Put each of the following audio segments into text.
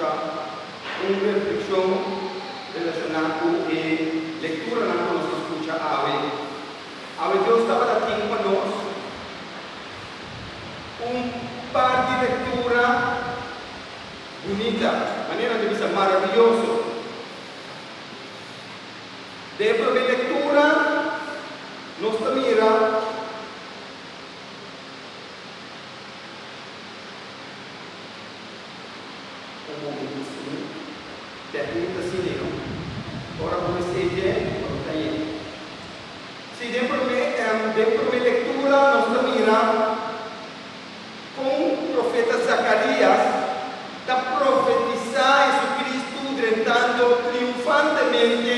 skucha un reflekshon relashoná ku e lekturanan ku nos a skucha awe. Awe Dios tabata tin pa nos un par di lektura bunita, manera ta bisa maravioso. Den e promé lektura nos ta mira. Un momento asina, tèknika asina ei no. Ora bo mester dje, bo no ta yega. Si den promé den promé lektura nos ta mira kon profeta Zakarias ta profetisá Jesucristo drentando triunfantemente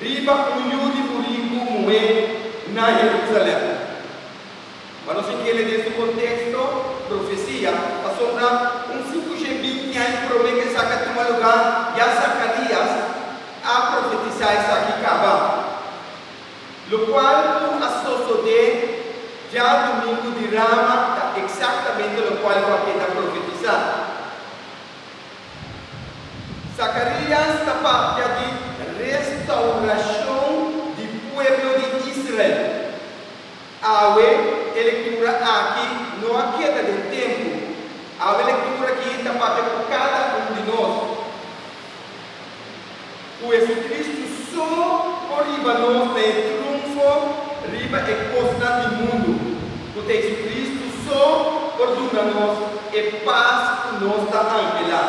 riba un yu di buriku muhé na Jerusalèm. Ma nos tin kere den su konteksto, profesia, pasobra un 520 aña promé ku esaki a tuma lugá, ya Zakarias a profetisá esaki kaba. Lokual ku a sosodé djadumingu di Rama ta eksaktamente lokual ku a keda profetisá. Zakarias ta papia di restaurashon di pueblo di Israel. Awe e lektura aki no a keda den tempu. Awe e lektura aki ta papia ku kada un di nos. Ku Jesucristo so por hiba nos na e triunfo riba e kosnan di mundu. Ku ta Jesucristo so por duna nos e pas ku nos ta anhelá.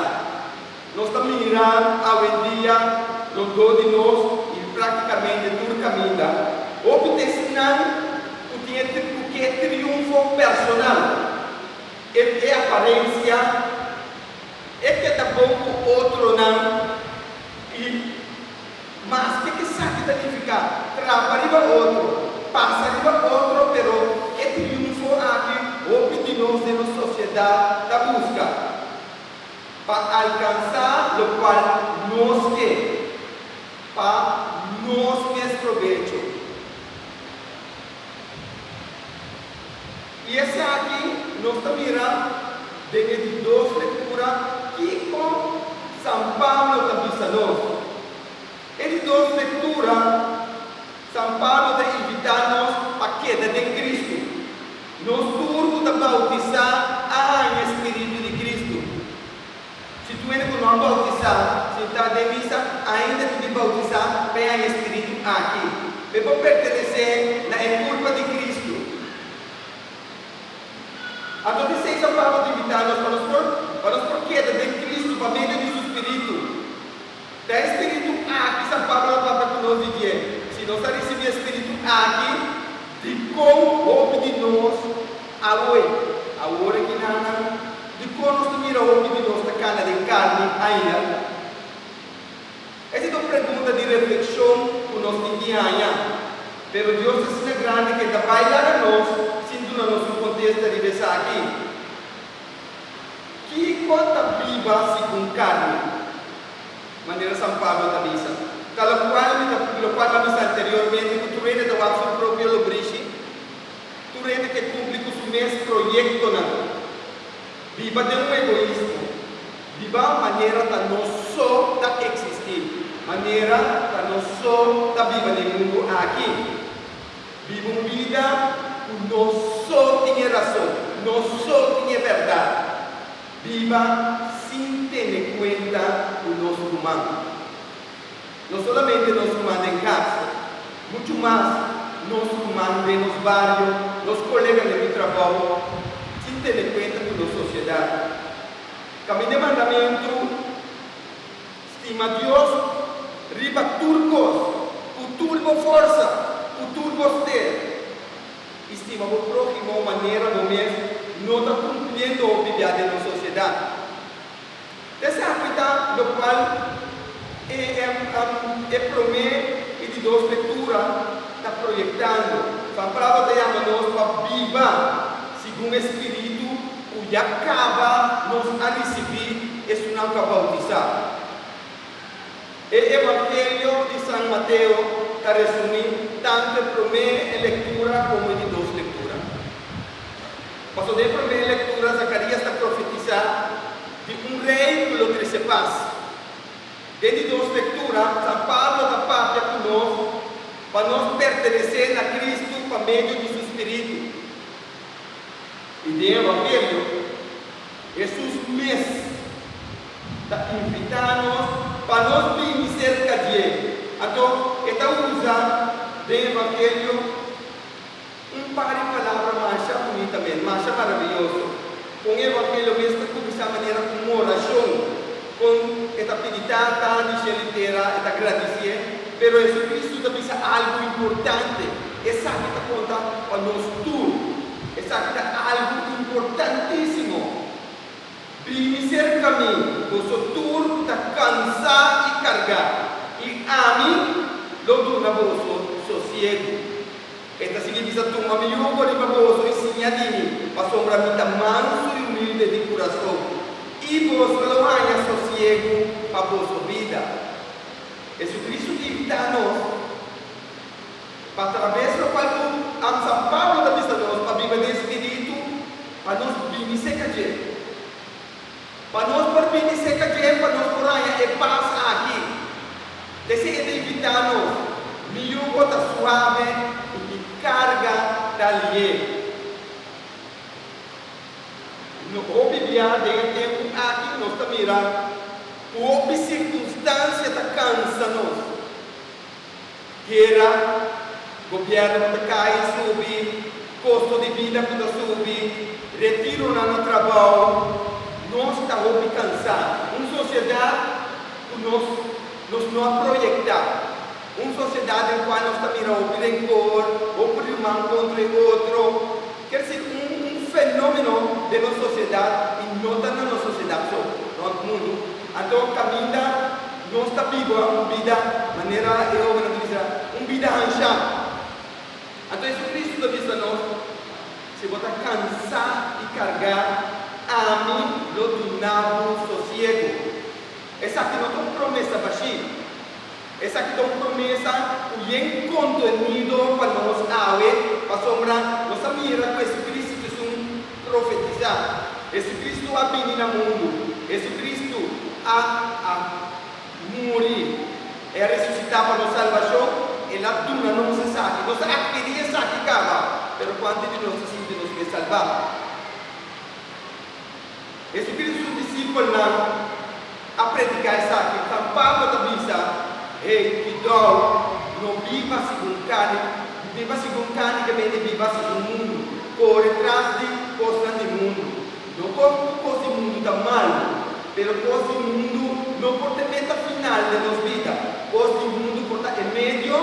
Nos ta mira awendia rondó di nos i práktikamente tur kaminda, hopi ta esnan ku tin e ku ke triunfo personal, e e aparensia, e ke ta bon ku otronan i maske ke esaki ta nifiká trapa riba otro, pasa riba otro, pero e triunfo aki hopi di nos den nos sosiedat ta buska. Pa alkansá lokual nos ke, pa nos mes probecho. I esaki nos ta mira den e di dos lektura kiko San Pablo ta bisa nos. E di dos lektura, San Pablo ta invitá nos pa keda den Kristu. Nos tur ku ta bautisá a haña e spiritu di Kristu. Si tur hende ku no a bautisá sintá den misa, ainda tin di bautisá pa e haña e spiritu aki, pa e por pertenesé na e kurpa di Kristu. Anto p'esei San Pablo ta invitá nos pa nos por pa nos por keda den Kristu pa medio di su spiritu. Ta e spiritu aki San Pablo a papia ku nos di dje. Si nos a risibí e spiritu aki, dikon hopi di nos awe, awor aki nan, dikon nos ta mira hopi di nos ta kana den karni ainda? Esei ta un pregunta di reflekshon ku nos tin di haña. Pero Dios ta asina grandi ku e ta bai laga nos sin duna nos un kontesta riba esaki. Kiko ta biba segun karni? Manera San Pablo ta bisa. Ta lokual mi ta lokual mi a bisa anteriormente ku tur hende ta wak su propio lobrishi, tur hende ke kumpli ku su mes proyektonan. Biba den un egoismo. Biba manera ta nos so ta eksistí, manera ta nos so ta biba den mundu aki. Biba un bida ku nos so tin e rason, nos so tin e bèrdat. Biba sin tene kuenta ku nos ruman. No solamente nos ruman den kas, muchu mas nos ruman den nos bario, nos koleganan di trabou, sin tene kuenta ku nos sosiedat. Kaminda e mandamentu Stima Dios riba tur kos, ku tur bo forsa, ku tur bo ster, i stima bo próhimo manera bo mes no ta kumpliendo hopi bia den nos sosiedat. Esaki ta lokual e e promé i di dos lektura ta proyektando. San Pablo ta yama nos pa biba segun e spiritu ku ya kaba nos a risibí esunnan ku a boutisá. E Evangelio di San Mateo ta resumí tantu e promé lektura komo e di dos lektura. Pasobra den e promé lektura Zakarias ta profetisá. Di un rei ku lo trese pas. Den di dos lektura, San Pablo ta papia ku nos pa nos pertenesé na Kristu pa medio di su spiritu. I den Evangelio, Hesus mes ta invitá nos pa nos bini serka dje. Anto e ta usa den Evangelio Un par di palabra masha bunita mes, masha maravioso. Con e Evangelio mes ta cuminsa manera cu un oracion, con e ta pidi Tata di cielo y tera, e ta gradicié, pero Jesucristo ta bisa algo importante, esaki ta conta pa nos tur, esaki ta algo importantisimo, Bini cerca mi, boso tur cu ta cansa y carga, y ami lo duna boso sosiego. E ta sigui bisa, Tuma mi yugo riba boso i siña di mi, pasobra mi ta mansu i humilde di kurason, i boso lo haña sosiegu pa boso bida. Hesukristu ta invitá nos pa atraves lokual ku San Pablo ta bisa nos pa biba den spiritu, pa nos bini serka dje. Pa nos por bini serka dje, pa nos por haña e pas aki. P'esei e ta invitá nos, Mi yugo ta suave i mi karga ta lié. No hopi bia den e tempu aki nos ta mira ku hopi sirkunstansia ta kansa nos. Guera, gobièrnu ku ta kai i subi, kosto di bida ku ta subi, retironan na trabou, nos ta hopi kansá. Un sosiedat ku nos nos no a proyektá, un sosiedat den kua nos ta mira hopi renkor, hopi ruman kontra e otro, kier si un un fenómeno den nos sosiedat i no ta na nos sosiedat so, rònt mundu. Anto kaminda Nos ta biba un bida manera e hobennan ta bisa, un bida hanshá. Anto Jesucristo ta bisa nos, Si bo ta cansá i cargá, ami lo duna bo sosiego. Esaki no ta un promesa bashí. Esaki ta un promesa cu yen contenido pa nos awe, pasobra nos a mira cu Jesucristo ta esun profetizá. Jesucristo a bini na mundu. Jesucristo a a muri. E a resucitá pa nos salbacion. El a duna nos esaki. Nos a adquirí esaki caba, pero cuantu di nos ta sinti nos mes salbá? Jesucristo su disipelnan a prediká esaki. San Pablo ta bisa, Hey, kidou, no biba segun karni, biba segun karni ke bende biba segun mundu, kore tras di kosnan di mundu. No por ku kos di mundu ta malu, pero kos di mundu no por ta e meta final den nos bida. Kos di mundu por ta e medio,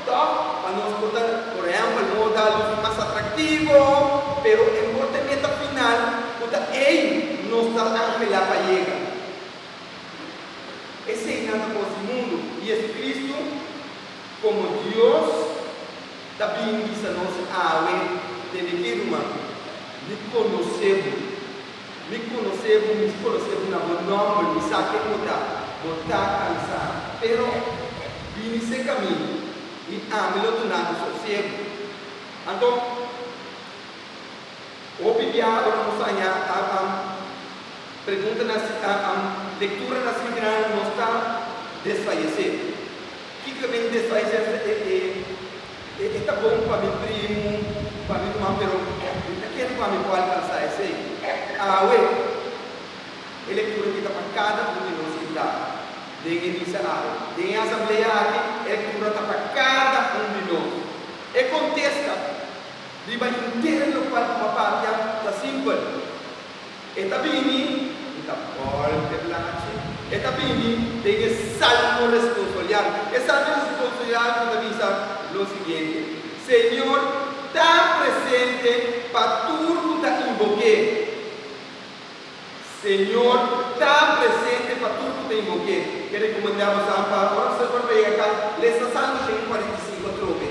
tòg, pa nos por ta, por ehèmpel, moda lusi mas atraktivo, pero e por ta e meta final ku ta ei nos ta anhelá pa yega. Eseinan ta kos di mundu, i Jesucristo, komo Dios, ta bin bisa nos awe, Tende ki, ruman, mi konosé bo. Mi konosé bo, mi konosé bo na bo nòmber, mi sa ken bo ta. Bo ta kansá, pero bini serka mi, i ami lo duna bo sosiegu. Anto, hopi biaha ora nos haña Pregunta na lectura na Sint-Gran nos ta desfayecé. Kiko ta bin desfayecé? E ta bon pa mi primu, pa mi ruman, pero mi ta kere ku ami por alcansá esei. Awe, e lectura aki ta pa cada un di nos sintá den e misa awe. Den e asamblea aki, e lectura ta pa cada un di nos. E contesta riba henter locual ku bo a papia ta simpel. E ta bini, mi ta bòlta e blachi, e ta bini den e salmo responsorial. E salmo responsorial ku ta bisa lo siguiente, Señor ta presente pa tur ku ta inbok'é. Señor ta presente pa tur ku ta inbok'é. Ke rekomendá boso pa ora boso por yega kas, lesa Salmo 145 atrobe.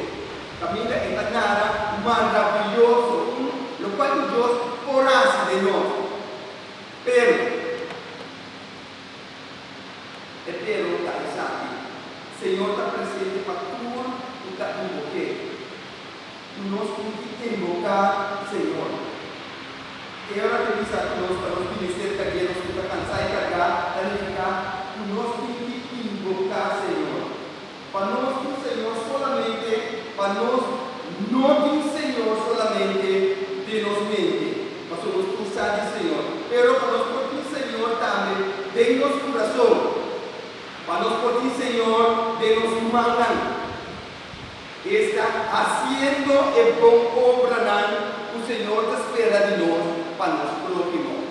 Kaminda e ta nara maravioso un lokual ku Dios por hasi den nos. Pero, e pero ta esaki, Señor ta presente pa tur ku ta inbok'é. Ku nos tin ki inboká Señor. E ora ku e bisa ku nos pa nos bini serka dje nos ku ta kansá i kargá, ta nifiká ku nos tin ki inboká Señor. Pa nos tin Señor solamente, pa nos no tin Señor solamente den nos mente, pasobra nos tur sa di Señor, pero pa nos por tin Señor tambe den nos kurason, pa nos por tin Señor den nos mannan. Esta hasiendo e bon obranan ku Señor ta spera di nos pa nos próhimo.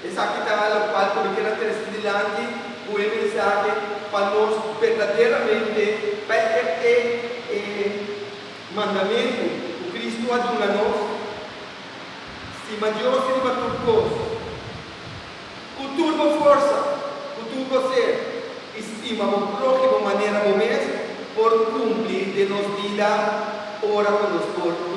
Esaki ta lokual ku mi kier a trese dilanti ku e mensahe pa nos berdaderamente pa e e mandamentu ku Kristu a duna nos, Stima Dios riba tur kos. Ku tur bo forsa, ku tur bo ser, i stima bo próhimo manera bo mes por kumpli den nos bida ora ku nos por.